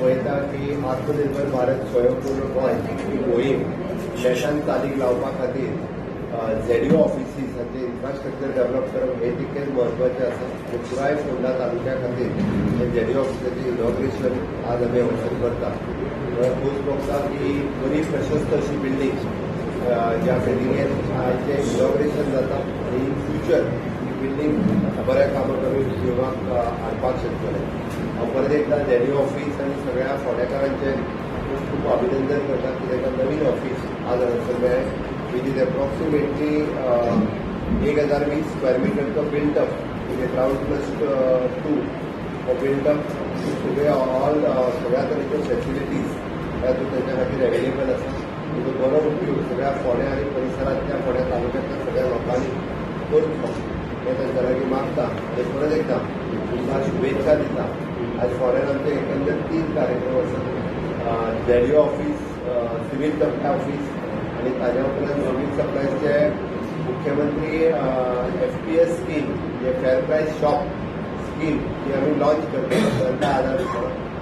पळयता की आत्मनिर्भर भारत स्वयंपूर्ण गोंय ही मोहीम देशान चालीक लावपा खातीर झेडीओ ऑफिसीस हांचे इन्फ्रास्ट्रक्चर डेव्हलप करप हें तितकेंच म्हत्वाचें आसा आनी पुराय फोंडा तालुक्या खातीर हे झेडीओ ऑफिसाचें इनॉग्रेशन आज आमी हांगासर करता. म्हळ्यार खोस भोगता की बरी प्रशस्त अशी बिल्डींग, ज्या बिल्डिंगेन आयचें इनॉग्रेशन जाता आनी इन फ्युचर ही बिल्डींग बऱ्या कामाक आमी उपयोगाक हाडपाक शकतले. हांव परत एकदां झेडीओ ऑफीस आनी सगळ्या फोंडेकारांचें खूब खूब अभिनंदन करता की तांकां नवीन ऑफीस आज हांगासर मेळ्ळें, which is approximately 1020 square मिटरचो built-up, म्हणजे ग्रावंड प्लस टू हो बिल्टअप. सगळे ऑल सगळ्या तरेच्यो फॅसिलिटीज तातूंत तांच्या खातीर अवेलेबल आसा. तेजो बरो उपयोग सगळ्या फोंड्या आनी परिसरांतल्या, फोंड्या तालुक्यांतल्या सगळ्या लोकांनी करचो हें तांच्या लागीं मागता आनी परत एकदां तुमकां शुभेच्छा दिता. आज फोंड्यान आमचे एकंदर तीन कार्यक्रम आसात: झेडीओ ऑफीस, सिव्हील सप्लाय ऑफीस आनी ताज्या उपरांत सिव्हील सप्लायचे मुख्यमंत्री एफपीएस स्कीम, म्हणजे फेर प्रायस शॉप स्कीम ही आमी लॉन्च करता. तांकां आदार दिता.